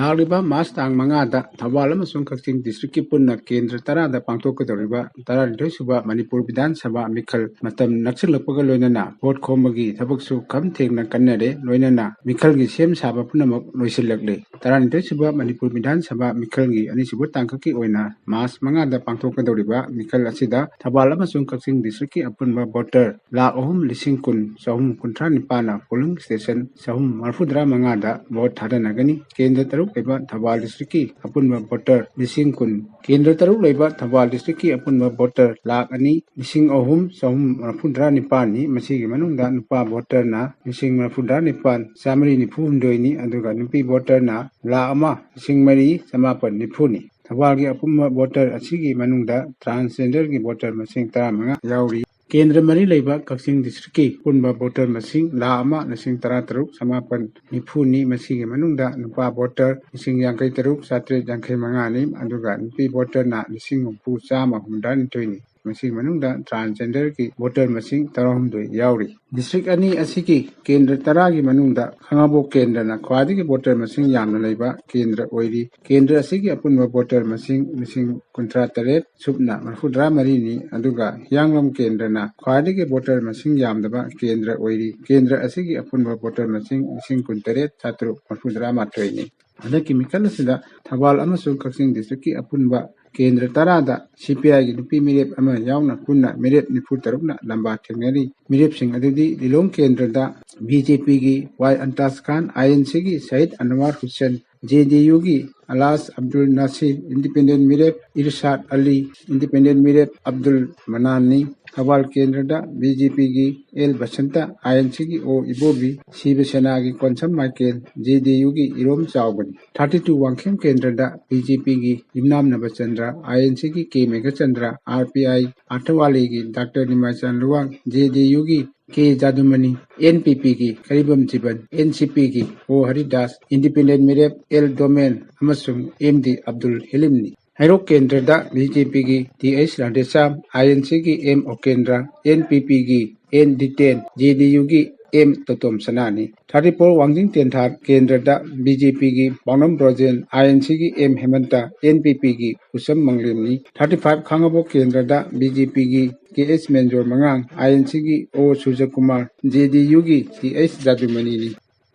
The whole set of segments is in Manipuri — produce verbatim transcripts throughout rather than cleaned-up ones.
ꯂꯥꯛꯂꯤꯕ ꯃꯥꯔꯆ ꯇꯥꯡ ꯃꯉꯥꯗ ꯊꯧꯕꯥꯜ ꯑꯃꯁꯨꯡ ꯀꯛꯆꯤꯡ ꯗꯤꯁꯇ꯭ꯔꯤꯛꯀꯤ ꯄꯨꯟꯅ ꯀꯦꯟꯗ꯭ꯔ ꯇꯔꯥꯗ ꯄꯥꯡꯊꯣꯛꯀꯗꯧꯔꯤꯕ ꯇꯔꯥꯅꯤꯊꯣꯏ ꯁꯨꯕ ꯃꯅꯤꯄꯨꯔ ꯕꯤꯙꯥꯟ ꯁꯚꯥ ꯃꯤꯈꯜ ꯃꯇꯝ ꯅꯛꯁꯤꯜꯂꯛꯄꯒ ꯂꯣꯏꯅꯅ ꯚꯣꯠ ꯈꯣꯝꯕꯒꯤ ꯊꯕꯛꯁꯨ ꯈꯝ ꯊꯦꯡꯅ ꯀꯟꯅꯔꯦ꯫ ꯂꯣꯏꯅꯅ ꯃꯤꯈꯜꯒꯤ ꯁꯦꯝ ꯁꯥꯕ ꯄꯨꯝꯅꯃꯛ ꯂꯣꯏꯁꯤꯜꯂꯛꯂꯦ꯫ ꯇꯔꯥꯅꯤꯊꯣꯏ ꯁꯨꯕ ꯃꯅꯤꯄꯨꯔ ꯕꯤꯙꯥꯟ ꯁꯚꯥ ꯃꯤꯈꯜꯒꯤ ꯑꯅꯤꯁꯨꯕ ꯇꯥꯡꯀꯛꯀꯤ ꯑꯣꯏꯅ ꯃꯥꯔꯆ ꯃꯉꯥꯗ ꯄꯥꯡꯊꯣꯛꯀꯗꯧꯔꯤꯕ ꯃꯤꯈꯜ ꯑꯁꯤꯗ ꯊꯧꯕꯥꯜ ꯑꯃꯁꯨꯡ ꯀꯛꯆꯤꯡ ꯗꯤꯁꯇ꯭ꯔꯤꯛꯀꯤ ꯑꯄꯨꯟꯕ ꯚꯣꯇꯔ ꯂꯥꯈ ꯑꯍꯨꯝ ꯂꯤꯁꯤꯡ ꯀꯨꯟ ꯆꯍꯨꯝ ꯀꯨꯟꯊ꯭ꯔꯥ ꯅꯤꯄꯥꯟꯅ ꯄꯣꯂꯤꯡ ꯁ꯭ꯇꯦꯁꯟ ꯆꯍꯨꯝ ꯃꯔꯤꯐꯨꯇꯔꯥ ꯃꯉꯥꯗ ꯚꯣꯠ ꯊꯥꯗꯅꯒꯅꯤ꯫ ꯀꯦꯟꯗ꯭ꯔ ꯇꯔꯨꯛ ꯂꯩꯕ ꯊꯧꯕꯥꯜ ꯗꯤꯁꯇ꯭ꯔꯤꯛꯀꯤ ꯑꯄꯨꯟꯕ ꯚꯣꯇꯔ ꯂꯤꯁꯤꯡ ꯀꯨꯟ, ꯀꯦꯟꯗ꯭ꯔ ꯇꯔꯨꯛ ꯂꯩꯕ ꯊꯧꯕꯥꯜ ꯗꯤꯁꯇ꯭ꯔꯤꯛꯀꯤ ꯑꯄꯨꯟꯕ ꯚꯣꯇꯔ ꯂꯥꯈ ꯑꯅꯤ ꯂꯤꯁꯤꯡ ꯑꯍꯨꯝ ꯆꯍꯨꯝ ꯃꯔꯤꯐꯨꯇꯔꯥ ꯅꯤꯄꯥꯟꯅꯤ꯫ ꯃꯁꯤꯒꯤ ꯃꯅꯨꯡꯗ ꯅꯨꯄꯥ ꯚꯣꯇꯔꯅ ꯂꯤꯁꯤꯡ ꯃꯔꯤꯐꯨꯇꯔꯥ ꯅꯤꯄꯥꯟ ꯆꯥꯃꯔꯤ ꯅꯤꯐꯨ ꯍꯨꯝꯗꯣꯏꯅꯤ, ꯑꯗꯨꯒ ꯅꯨꯄꯤ ꯚꯣꯇꯔꯅ ꯂꯥꯈ ꯑꯃ ꯂꯤꯁꯤꯡ ꯃꯔꯤ ꯆꯃꯥꯄꯟ ꯅꯤꯐꯨꯅꯤ꯫ ꯊꯧꯕꯥꯜꯒꯤ ꯑꯄꯨꯟꯕ ꯚꯣꯇꯔ ꯑꯁꯤꯒꯤ ꯃꯅꯨꯡꯗ ꯇ꯭ꯔꯥꯟꯁꯖꯦꯟꯗꯔꯒꯤ ꯚꯣꯇꯔ ꯃꯁꯤꯡ ꯇꯔꯥꯃꯉꯥ ꯌꯥꯎꯔꯤ꯫ ꯀꯦꯟꯗ꯭ꯔ ꯃꯔꯤ ꯂꯩꯕ ꯀꯛꯆꯤꯡ ꯗꯤꯁꯇ꯭ꯔꯤꯛꯀꯤ ꯑꯄꯨꯟꯕ ꯚꯣꯇꯔ ꯃꯁꯤꯡ ꯂꯥꯈ ꯑꯃ ꯂꯤꯁꯤꯡ ꯇꯔꯥꯇꯔꯨꯛ ꯆꯃꯥꯄꯟ ꯅꯤꯐꯨꯅꯤ꯫ ꯃꯁꯤꯒꯤ ꯃꯅꯨꯡꯗ ꯅꯨꯄꯥ ꯚꯣꯇꯔ ꯂꯤꯁꯤꯡ ꯌꯥꯡꯈꯩ ꯇꯔꯨꯛ ꯆꯥꯇ꯭ꯔꯦꯠ ꯌꯥꯡꯈꯩ ꯃꯉꯥꯅꯤ, ꯑꯗꯨꯒ ꯅꯨꯄꯤ ꯚꯣꯇꯔꯅ ꯂꯤꯁꯤꯡ ꯍꯨꯝꯐꯨ ꯆꯥꯝꯃ ꯍꯨꯝꯗ꯭ꯔꯥꯅꯤꯊꯣꯏꯅꯤ꯫ ꯃꯁꯤꯒꯤ ꯃꯅꯨꯡꯗ ꯇ꯭ꯔꯥꯟꯁꯖꯦꯟꯗꯔꯒꯤ ꯚꯣꯇꯔ ꯃꯁꯤꯡ ꯇꯔꯥꯍꯨꯝꯗꯣꯏ ꯌꯥꯎꯔꯤ꯫ ꯗꯤꯁꯇ꯭ꯔꯤꯛ ꯑꯅꯤ ꯑꯁꯤꯒꯤ ꯀꯦꯟꯗ꯭ꯔ ꯇꯔꯥꯒꯤ ꯃꯅꯨꯡꯗ ꯈꯥꯉꯕꯣꯛ ꯀꯦꯟꯗ꯭ꯔꯅ ꯈ꯭ꯋꯥꯏꯗꯒꯤ ꯚꯣꯇꯔ ꯃꯁꯤꯡ ꯌꯥꯝꯅ ꯂꯩꯕ ꯀꯦꯟꯗ꯭ꯔ ꯑꯣꯏꯔꯤ꯫ ꯀꯦꯟꯗ꯭ꯔ ꯑꯁꯤꯒꯤ ꯑꯄꯨꯟꯕ ꯚꯣꯇꯔ ꯃꯁꯤꯡ ꯂꯤꯁꯤꯡ ꯀꯨꯟꯊ꯭ꯔꯥ ꯇꯔꯦꯠ ꯁꯨꯞꯅ ꯃꯔꯤꯐꯨꯇꯔꯥ ꯃꯔꯤꯅꯤ, ꯑꯗꯨꯒ ꯍꯤꯌꯥꯡꯂꯝ ꯀꯦꯟꯗ꯭ꯔꯅ ꯈ꯭ꯋꯥꯏꯗꯒꯤ ꯚꯣꯇꯔ ꯃꯁꯤꯡ ꯌꯥꯝꯗꯕ ꯀꯦꯟꯗ꯭ꯔ ꯑꯣꯏꯔꯤ꯫ ꯀꯦꯟꯗ꯭ꯔ ꯑꯁꯤꯒꯤ ꯑꯄꯨꯟꯕ ꯚꯣꯇꯔ ꯃꯁꯤꯡ ꯂꯤꯁꯤꯡ ꯀꯨꯟꯇꯔꯦꯠ ꯆꯥꯇ꯭ꯔꯨꯛ ꯃꯔꯤꯐꯨꯇꯔꯥ ꯃꯥꯊꯣꯏꯅꯤ꯫ ꯍꯟꯗꯛꯀꯤ ꯃꯤꯈꯜ ꯑꯁꯤꯗ ꯊꯧꯕꯥꯜ ꯑꯃꯁꯨꯡ ꯀꯛꯆꯤꯡ ꯗꯤꯁꯇ꯭ꯔꯤꯛꯀꯤ ꯑꯄꯨꯟꯕ ꯀꯦꯟꯗ꯭ꯔ ꯇꯔꯥꯗ ꯁꯤ ꯄꯤ ꯑꯥꯏꯒꯤ ꯅꯨꯄꯤ ꯃꯤꯔꯦꯞ ꯑꯃ ꯌꯥꯎꯅ ꯄꯨꯟꯅ ꯃꯤꯔꯦꯞ ꯅꯤꯐꯨ ꯇꯔꯨꯛꯅ ꯂꯝꯕꯥ ꯊꯦꯡꯅꯔꯤ꯫ ꯃꯤꯔꯦꯞꯁꯤꯡ ꯑꯗꯨꯗꯤ ꯂꯤꯂꯣꯡ ꯀꯦꯟꯗ꯭ꯔꯗ ꯕꯤ ꯖꯦ ꯄꯤꯒꯤ ꯋꯥꯏ ꯑꯟꯇꯥꯖ ꯈꯥꯟ, ꯑꯥꯏ ꯑꯦꯟ ꯁꯤꯒꯤ ꯁꯍꯤꯗ ꯑꯟꯋꯥꯔ ꯍꯨꯁꯦꯟ, ꯖꯦ ꯗꯤ ꯌꯨꯒꯤ ꯑꯂꯥꯁ ꯑꯕꯗꯨꯜ ꯅꯥꯁꯤꯔ, ꯏꯟꯗꯤꯄꯦꯟꯗꯦꯟ ꯃꯤꯔꯦꯞ ꯏꯔꯁꯥꯗ ꯑꯂꯤ, ꯏꯟꯗꯤꯄꯦꯟꯗꯦꯟ ꯃꯤꯔꯦꯞ ꯑꯕꯗꯨꯜ ꯃꯅꯥꯟꯅꯤ꯫ ꯊꯧꯕꯥꯜ ꯀꯦꯟꯗ꯭ꯔꯗ ꯕꯤ ꯖꯦ ꯄꯤꯒꯤ ꯑꯦꯜ ꯕꯁꯟꯇ, ꯑꯥꯏ ꯑꯦꯟ ꯁꯤꯒꯤ ꯑꯣ ꯏꯕꯣꯕꯤ, ꯁꯤꯕ ꯁꯦꯅꯥꯒꯤ ꯀꯣꯟꯁꯝ ꯃꯥꯏꯀꯦꯜ, ꯖꯦ ꯗꯤ ꯌꯨꯒꯤ ꯏꯔꯣꯝ ꯆꯥꯎꯕꯅꯤ꯫ ꯊꯥꯔꯇꯤ ꯇꯨ ꯋꯥꯡꯈꯦꯝ ꯀꯦꯟꯗ꯭ꯔꯗ ꯕꯤ ꯖꯦ ꯄꯤꯒꯤ ꯌꯨꯝꯅꯥꯝ ꯅꯕꯆꯟꯗ꯭ꯔ, ꯑꯥꯏ ꯑꯦꯟ ꯁꯤꯒꯤ K Meghachandra, R P I ꯑꯥꯔꯊꯋꯥꯂꯤꯒꯤ doctor Nimachan Luwang, J D ꯌꯨꯒꯤ ꯀꯦ ꯖꯥꯗꯨꯃꯅꯤ, ꯑꯦꯟ ꯄꯤ ꯄꯤꯒꯤ ꯀꯔꯤꯕꯝ ꯖꯤꯕꯟ, ꯑꯦꯟ ꯁꯤ ꯄꯤꯒꯤ ꯑꯣ ꯍꯔꯤꯗꯥꯁ, ꯏꯟꯗꯤꯄꯦꯟꯗꯦꯟ ꯃꯤꯔꯦꯞ ꯑꯦꯜ ꯗꯣꯃꯦꯟ ꯑꯃꯁꯨꯡ ꯑꯦꯝ ꯗꯤ ꯑꯕꯗꯨꯜ ꯍꯦꯂꯤꯝꯅꯤ꯫ ꯍꯩꯔꯣꯛ ꯀꯦꯟꯗ꯭ꯔꯗ ꯕꯤ ꯖꯦ ꯄꯤꯒꯤ T H Radheshyam, I N ꯁꯤꯒꯤ ꯑꯦꯝ ꯑꯣꯀꯦꯟꯗ꯭ꯔ, ꯑꯦꯟ ꯄꯤ ꯄꯤꯒꯤ ꯑꯦꯟ ꯗꯤꯇꯦꯟ, ꯖꯦ ꯗꯤ ꯌꯨꯒꯤ ꯑꯦꯝ ꯇꯣꯇꯣꯝ ꯁꯅꯥꯅꯤ꯫ ꯊꯥꯔꯇꯤ ꯐꯣꯔ ꯋꯥꯡꯖꯤꯡ ꯇꯦꯟꯊꯥ ꯀꯦꯟꯗ꯭ꯔꯗ ꯕꯤ ꯖꯦ ꯄꯤꯒꯤ ꯄꯥꯎꯅꯝ ꯕ꯭ꯔꯣꯖꯦꯟ, ꯑꯥꯏ ꯑꯦꯟ ꯁꯤꯒꯤ ꯑꯦꯝ ꯍꯦꯃꯟꯇ, ꯑꯦꯟ ꯄꯤ ꯄꯤꯒꯤ ꯎꯁꯝ ꯃꯪꯂꯦꯝꯅꯤ꯫ ꯊꯥꯔꯇꯤ ꯐꯥꯏꯚ ꯈꯥꯡꯉꯕꯣꯛ ꯀꯦꯟꯗ꯭ꯔꯗ ꯕꯤ ꯖꯦ ꯄꯤꯒꯤ ꯀꯦ ꯑꯦꯁ ꯃꯦꯟꯖꯣꯔ ꯃꯉꯥꯡ, ꯑꯥꯏ ꯑꯦꯟ ꯁꯤꯒꯤ ꯑꯣ ꯁꯨꯔꯖꯀꯨꯃꯥꯔ, ꯖꯦ ꯗꯤ ꯌꯨꯒꯤ ꯇꯤ ꯑꯩꯆ ꯖꯥꯗꯨꯃꯅꯤꯅꯤ꯫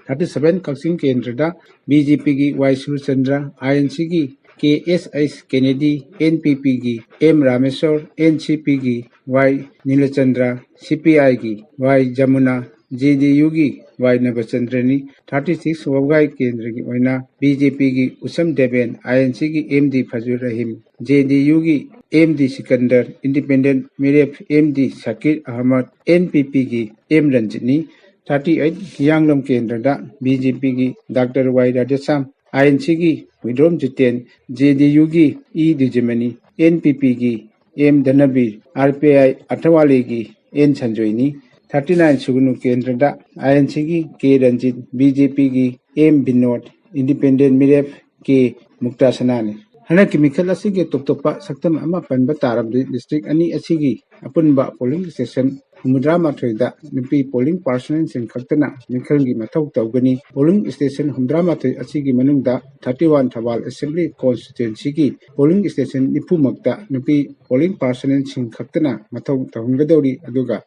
ꯊꯥꯔꯇꯤ ꯁꯚꯦꯟ ꯀꯛꯆꯤꯡ ꯀꯦꯟꯗ꯭ꯔꯗ ꯕꯤ ꯖꯦ ꯄꯤꯒꯤ ꯋꯥꯏ ꯁꯨꯔꯆꯟꯗ꯭ꯔ, ꯑꯥꯏ ꯑꯦꯟ ꯁꯤꯒꯤ ꯀꯦ ꯑꯦꯁ ꯑꯩꯆ ꯀꯦꯅꯦꯗꯤ, ꯑꯦꯟ ꯄꯤ ꯄꯤꯒꯤ ꯑꯦꯝ ꯔꯥꯃꯦꯁꯣꯔ, ꯑꯦꯟ ꯁꯤ ꯄꯤꯒꯤ ꯋꯥꯏ ꯅꯤꯂꯆꯟꯗ꯭ꯔ, ꯁꯤ ꯄꯤ ꯑꯥꯏꯒꯤ ꯋꯥꯏ ꯖꯃꯨꯅꯥ, ꯖꯦ ꯗꯤ ꯌꯨꯒꯤ ꯋꯥꯏ ꯅꯕꯆꯟꯗ꯭ꯔꯅꯤ꯫ ꯊꯥꯔꯇꯤ ꯁꯤꯛꯁ ꯋꯥꯕꯒꯥꯏ ꯀꯦꯟꯗ꯭ꯔꯒꯤ ꯑꯣꯏꯅ ꯕꯤ ꯖꯦ ꯄꯤꯒꯤ ꯎꯁꯝ ꯗꯦꯕꯦꯟ, ꯑꯥꯏ ꯑꯦꯟ ꯁꯤꯒꯤ M D Fajur Rahim, J D ꯌꯨꯒꯤ ꯑꯦꯝ ꯗꯤ ꯁꯤꯀꯟꯗꯔ, ꯏꯟꯗꯤꯄꯦꯟꯗꯦꯟ ꯃꯤꯔꯦꯞ M D Sakir Ahmad, N P ꯄꯤꯒꯤ ꯑꯦꯝ ꯔꯟꯖꯤꯠꯅꯤ꯫ ꯊꯥꯔꯇꯤ ꯑꯩꯠ ꯍꯤꯌꯥꯡꯂꯝ ꯀꯦꯟꯗ꯭ꯔꯗ ꯕꯤ ꯖꯦ ꯄꯤꯒꯤ doctor Y Radheshyam, I N ꯁꯤꯒꯤ ꯍꯨꯏꯗ꯭ꯔꯣꯝ ꯖꯤꯇꯦꯟ, ꯖꯦ ꯗꯤ ꯌꯨꯒꯤ ꯏ ꯗꯤꯖꯤꯃꯅꯤ, ꯑꯦꯟ ꯄꯤ ꯄꯤꯒꯤ M Dhanabir, R P I ꯑꯊꯋꯥꯂꯤꯒꯤ ꯑꯦꯟ ꯁꯟꯖꯣꯏꯅꯤ꯫ ꯊꯥꯔꯇꯤ ꯅꯥꯏꯟ ꯁꯨꯒꯅꯨ ꯀꯦꯟꯗ꯭ꯔꯗ ꯑꯥꯏ ꯑꯦꯟ ꯁꯤꯒꯤ ꯀꯦ ꯔꯟꯖꯤꯠ, ꯕꯤ ꯖꯦ ꯄꯤꯒꯤ ꯑꯦꯝ ꯕꯤꯅꯣꯗ, ꯏꯟꯗꯤꯄꯦꯟꯗꯦꯟ ꯃꯤꯔꯦꯞ ꯀꯦ ꯃꯨꯛꯇꯥ ꯁꯅꯥꯅꯤ꯫ ꯍꯟꯗꯛꯀꯤ ꯃꯤꯈꯜ ꯑꯁꯤꯒꯤ ꯇꯣꯞ ꯇꯣꯞꯄ ꯁꯛꯇꯝ ꯑꯃ ꯄꯟꯕ ꯇꯥꯔꯕꯗꯤ, ꯗꯤꯁꯇ꯭ꯔꯤꯛ ꯑꯅꯤ ꯑꯁꯤꯒꯤ ꯑꯄꯨꯟꯕ ꯄꯣꯂꯤꯡ ꯁ꯭ꯇꯦꯁꯟ ꯍꯨꯝꯐꯨꯇꯔꯥ ꯃꯥꯊꯣꯏꯗ ꯅꯨꯄꯤ ꯄꯣꯂꯤꯡ ꯄꯥꯔꯁꯟꯁꯤꯡ ꯈꯛꯇꯅ ꯃꯤꯈꯜꯒꯤ ꯃꯊꯧ ꯇꯧꯒꯅꯤ꯫ ꯄꯣꯂꯤꯡ ꯁ꯭ꯇꯦꯁꯟ ꯍꯨꯝꯐꯨꯇꯔꯥ ꯃꯥꯊꯣꯏ ꯑꯁꯤꯒꯤ ꯃꯅꯨꯡꯗ ꯊꯥꯔꯇꯤ ꯋꯥꯟ ꯊꯧꯕꯥꯜ ꯑꯦꯁꯦꯝꯕ꯭ꯂꯤ ꯀꯣꯟꯁꯇꯤꯇ꯭ꯋꯦꯟꯁꯤꯒꯤ ꯄꯣꯂꯤꯡ ꯁ꯭ꯇꯦꯁꯟ ꯅꯤꯐꯨꯃꯛꯇ ꯅꯨꯄꯤ ꯄꯣꯂꯤꯡ ꯄꯥꯔꯁꯟꯁꯤꯡ ꯈꯛꯇꯅ ꯃꯊꯧ ꯇꯧꯍꯟꯒꯗꯧꯔꯤ꯫ ꯑꯗꯨꯒ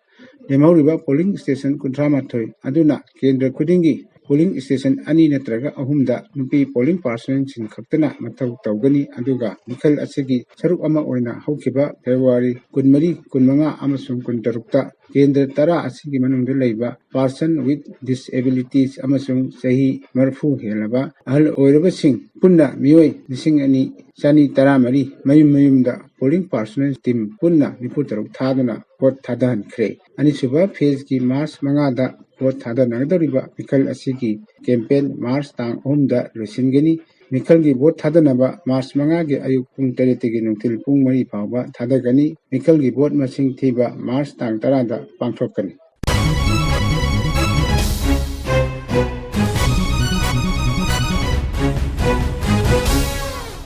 ꯂꯦꯝꯍꯧꯔꯤꯕ ꯄꯣꯂꯤꯡ ꯁ꯭ꯇꯦꯁꯟ ꯀꯨꯟꯊ꯭ꯔꯥ ꯃꯥꯊꯣꯏ ꯑꯗꯨꯅ ꯀꯦꯟꯗ꯭ꯔ ꯈꯨꯗꯤꯡꯒꯤ ꯄꯣꯂꯤꯡ ꯁ꯭ꯇꯦꯁꯟ ꯑꯅꯤ ꯅꯠꯇ꯭ꯔꯒ ꯑꯍꯨꯝꯗ ꯅꯨꯄꯤ ꯄꯣꯂꯤꯡ ꯄꯥꯔꯁꯟꯁꯤꯡ ꯈꯛꯇꯅ ꯃꯊꯧ ꯇꯧꯒꯅꯤ꯫ ꯑꯗꯨꯒ ꯃꯤꯈꯜ ꯑꯁꯤꯒꯤ ꯁꯔꯨꯛ ꯑꯃ ꯑꯣꯏꯅ ꯍꯧꯈꯤꯕ ꯐꯦꯕ꯭ꯔꯨꯋꯥꯔꯤ ꯀꯨꯟꯃꯔꯤ, ꯀꯨꯟꯃꯉꯥ ꯑꯃꯁꯨꯡ ꯀꯨꯟꯇꯔꯨꯛꯇ ꯀꯦꯟꯗ꯭ꯔ ꯇꯔꯥ ꯑꯁꯤꯒꯤ ꯃꯅꯨꯡꯗ ꯂꯩꯕ ꯄꯥꯔꯁꯟ ꯋꯤꯠ ꯗꯤꯁꯑꯦꯕꯤꯂꯤꯇꯤꯁ ꯑꯃꯁꯨꯡ ꯆꯍꯤ ꯃꯔꯤꯐꯨ ꯍꯦꯜꯂꯕ ꯑꯍꯜ ꯑꯣꯏꯔꯕꯁꯤꯡ ꯄꯨꯟꯅ ꯃꯤꯑꯣꯏ ꯂꯤꯁꯤꯡ ꯑꯅꯤ ꯆꯅꯤ ꯇꯔꯥꯃꯔꯤ ꯃꯌꯨꯝ ꯃꯌꯨꯝꯗ ꯄꯣꯂꯤꯡ ꯄꯥꯔꯁꯟ ꯇꯤꯝ ꯄꯨꯟꯅ ꯅꯤꯐꯨ ꯇꯔꯨꯛ ꯊꯥꯗꯨꯅ ꯚꯣꯠ ꯊꯥꯗꯍꯟꯈ꯭ꯔꯦ꯫ ꯑꯅꯤꯁꯨꯕ ꯐꯦꯖꯀꯤ ꯃꯥꯔꯆ ꯃꯉꯥꯗ ꯚꯣꯠ ꯊꯥꯗꯅꯒꯗꯧꯔꯤꯕ ꯃꯤꯈꯜ ꯑꯁꯤꯒꯤ ꯀꯦꯝꯄꯦꯟ ꯃꯥꯔꯆ ꯇꯥꯡ ꯑꯍꯨꯝꯗ ꯂꯣꯏꯁꯤꯟꯒꯅꯤ꯫ ꯃꯤꯈꯜꯒꯤ ꯚꯣꯠ ꯊꯥꯗꯅꯕ ꯃꯥꯔꯆ ꯃꯉꯥꯒꯤ ꯑꯌꯨꯛ ꯄꯨꯡ ꯇꯔꯦꯠꯇꯒꯤ ꯅꯨꯡꯊꯤꯜ ꯄꯨꯡ ꯃꯔꯤ ꯐꯥꯎꯕ ꯊꯥꯗꯒꯅꯤ꯫ ꯃꯤꯈꯜꯒꯤ ꯚꯣꯠ ꯃꯁꯤꯡ ꯊꯤꯕ ꯃꯥꯔꯆ ꯇꯥꯡ ꯇꯔꯥꯗ ꯄꯥꯡꯊꯣꯛꯀꯅꯤ꯫